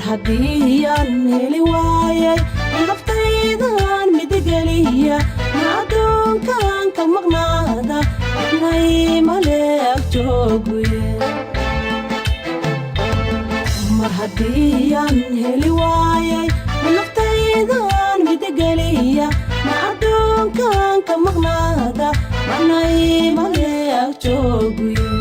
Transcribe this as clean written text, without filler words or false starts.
Haddii aan heli waayay naftaydan midigeliya, ma adduunkan ka maqnaada nay male ag jooguye. Mar haddii aan heli waayay naftaydan midigeliya, ma adduunkan ka maqnaada manay male ag jooguye.